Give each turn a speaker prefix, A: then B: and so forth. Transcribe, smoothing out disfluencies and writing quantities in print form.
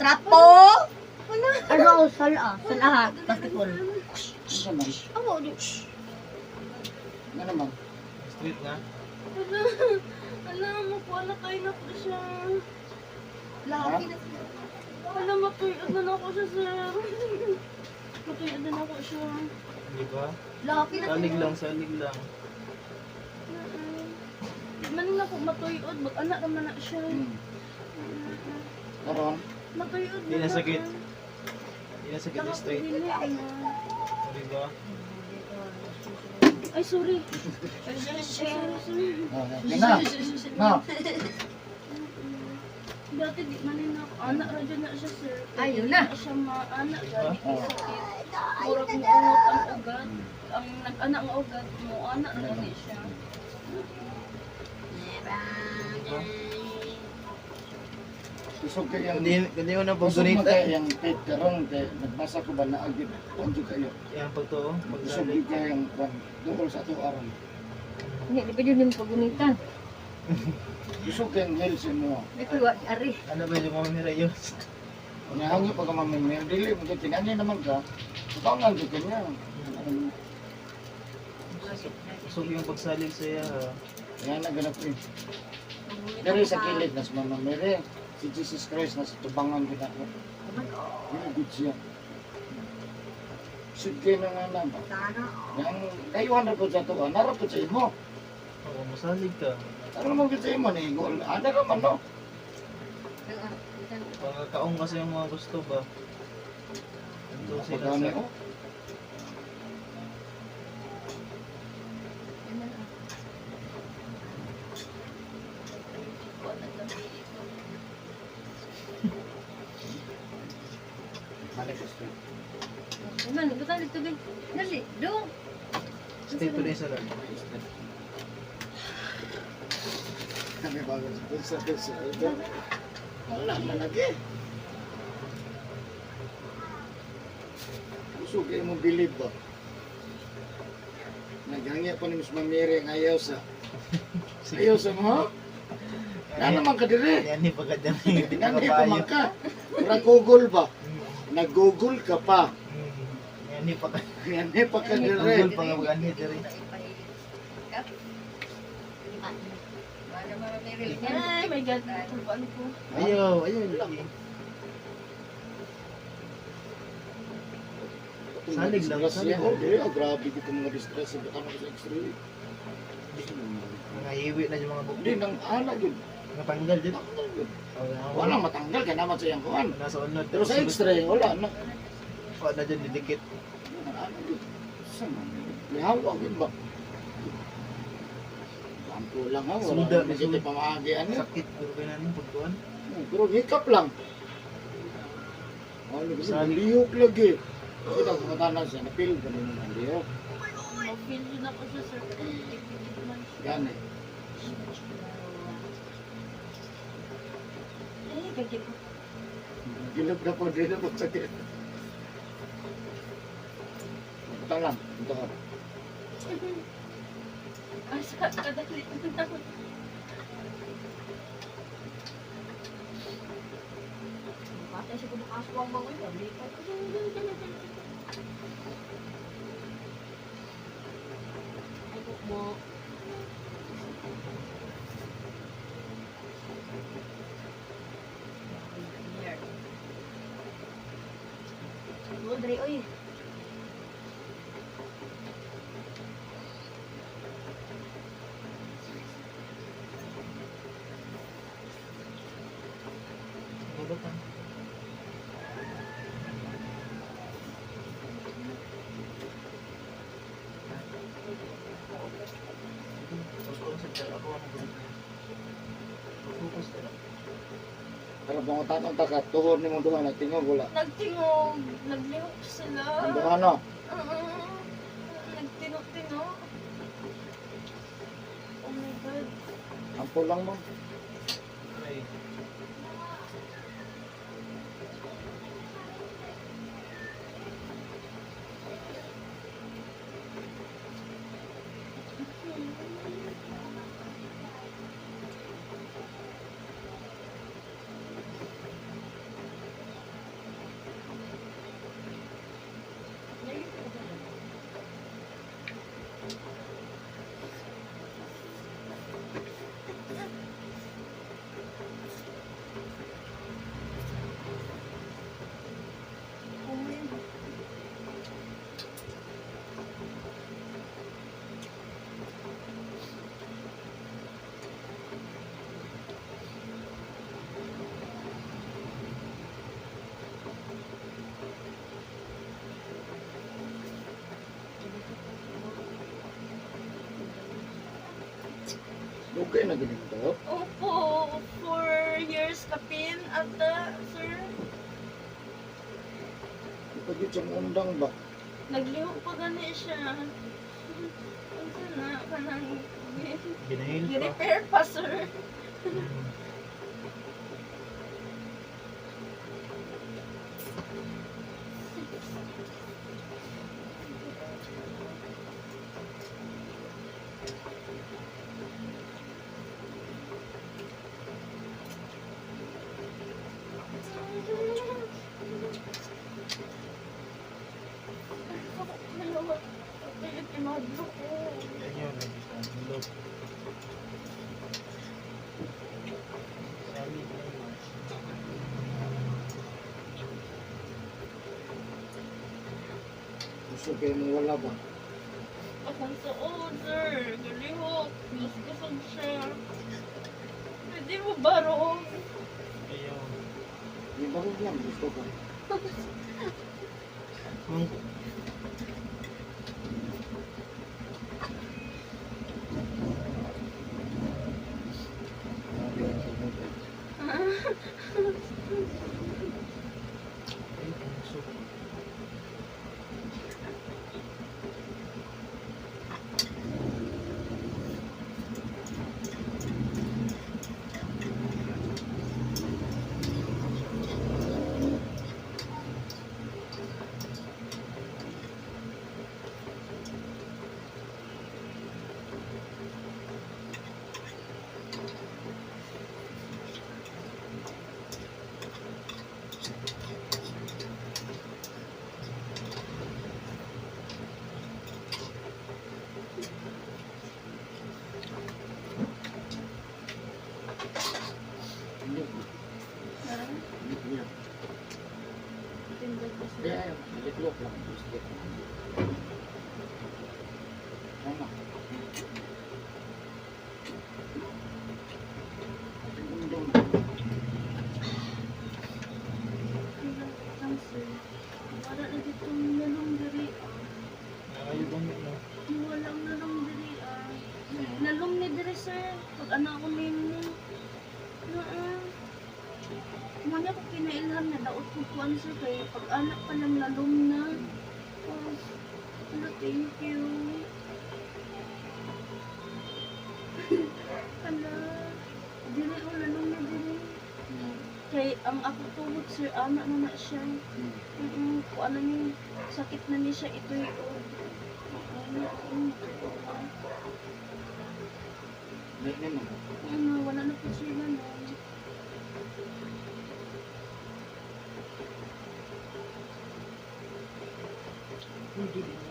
A: Trapo!
B: Ano, sala. Sala ha. Basketball.
C: Ano naman?
A: Amo, di.
C: Ano naman?
D: Street na.
E: Ala, ala, makuha na kayo na ko siya.
A: Laki na sila.
E: Ala, matuyod na ako siya, sir. Matuyod na ako siya.
D: Di ba?
A: Laki na
D: Salig
A: sila.
D: lang, salig lang.
E: Di man na ako matuyod. Mag-anak naman na siya.
C: Karon,
E: Matuyod
D: Di na sakit.
E: na.
D: Di na sakit yung straight.
E: Dili na.
D: Di ba?
E: Ay, sorry. Ay, sorry, sorry.
C: Oh, okay na. Na.
E: Dati di man na ako. Anak ra dyan na siya, sir.
B: Ayun na.
E: Di siya ma-anak. Gani
C: Oh.
E: sakit. Murag muungot ang ugat. Ang nag-anak nga ugat mo, anak ra gani siya.
D: Di ba?
C: Kusog kayo ang
D: Hindi, hindi mo na
C: Kusog man
D: pagdonate.
C: kayo yung pet karon kay nagbasa ko ba na agit anjo kayo.
D: Yan pagtuo.
C: Kusog
D: Pagsalig.
C: gyud kayo ang kwan duol sa ato aron.
B: Hindi, di pa yun yung pagunitan.
C: Kusog kayo ang health sa imo.
B: May kuwa, ari.
D: Ano ba yung mga mirayos?
C: Nga pa ka mamimir dili mo kay tinani naman ka. Tutangan gyud kanya.
D: Kusog yung pagsalig sa iya. Ha.
C: Yan na ganap eh. Pero sa kilid nas Mama Mary, si Jesus Christ nasa tubangan gyud ako. Dili gud siya. Sud kayo na nga na ba? Yang kayuhan ra pud sa tuwa, nara pud sa imo.
D: Oo, masalig ka.
C: Ano mo gyud sa imo ni gol? Ana ra man no.
D: Pagkakaong kasi yung mga gusto ba? Ito sila
C: Pagani
D: sa...
C: oh. Balik sa street.
B: Man, butang dito bin. Dali, dong.
D: Stay tuloy sa lang.
C: Kami bago sa sa ito. Wala man lagi. Gusto kayo mo believe ba? Naghangya pa ni Miss Mamiri ang ayaw sa. Ayaw sa mo? Na naman ka dire.
D: Yan ni pagka dyan.
C: Tinani pa man ka. Mura Google ba? Nag-Google ka pa.
D: Yan ni pagka.
C: Yan pa ka dire.
D: Google pa nga pag-anhi dire.
E: Ay, my God. Tubuan ko.
D: Ayaw, ayaw. Lagi. Salig lang, salig
C: Oh,
D: lang.
C: dire, oh, grabe dito mga distress. Baka na ko sa x-ray.
D: Mga hiwi na yung mga buko.
C: Hindi, nang ana yun.
D: Natanggal dyan.
C: Natanggal yun.
D: Wala.
C: Wala matanggal kaya naman sa iyang kuan.
D: Nasa unod.
C: Pero sa x-ray, wala na.
D: Wala na dyan didikit.
C: Ano yun? Sa man? Lihawa yun ba? Kampo lang ha. Wala
D: Suda,
C: na
D: suda.
C: kita pamaagi ano.
D: Sakit. Pero kaya natin pagkuhan.
C: Pero hikap lang. Ano, kasi
D: Salig.
C: lihok lagi. Kita ko katanan siya, napil ba rin ang lihok?
E: Ma-feel yun ako siya, sir. Tiktik man siya.
C: Gani.
E: Ay, gagawin ko.
C: Gilap na po, din na po sakit. Butang lang, ito ka.
E: Asa, kadali na.
A: Patay siya kung makaswang mga yun. Lipat. Ay, mo. Dre, oy.
D: Babatan. Tapos ko sa tiyan, ako ang Focus na lang.
C: Pero pangutatong taka, tuhor ni mong duha, nagtingog wala.
E: Nagtingog. Naglihok sila.
C: Ang duha no,
E: Oo. Nagtinok-tinok. Oh my God.
C: ampo lang mo.
D: Ay,
C: Okay na galing to.
E: Opo, 4 years kapin ata, sir.
C: Pag yun siyang undang ba?
E: Naglihok pa gani siya. Unsa na kanang
D: Ginahil pa.
E: gi-repair pa, sir. Ko.
D: Yan yun, lagi sa loob. Sali.
C: Gusto kayo mo wala ba?
E: Akong suod, sir. Galihok. Mas kusog siya. Pwede mo barong.
D: Ayaw.
C: Yung barog lang gusto ko.
D: Mang
C: Grabe ang sunod eh.
D: Ay, puso.
C: Hindi. Hindi ko yan.
E: Tindag ko, sir.
C: Kaya ayaw. Naliklok lang. Gusto ko. Tama. Ating undang.
E: Lang, sir. Wala na dito nalong diri. Ah.
D: Ayaw bang no?
E: Walang nalong diri. Ah. Nalong ni diri, sir. Pag anak ko ninyo. Naa. Muna ko kinailhan na daot ko kuan, sir. Kaya pag anak pa lang lalong na. Oh, hello, thank you. Hala. Diri oh, lalong na diri. Kay ang ako tuhod, sir, anak na na siya. Kung ano ni sakit na ni siya ito'y oh. Oo, oo,
C: May naman.
E: ano, wala na po sila no.
D: Uy, di.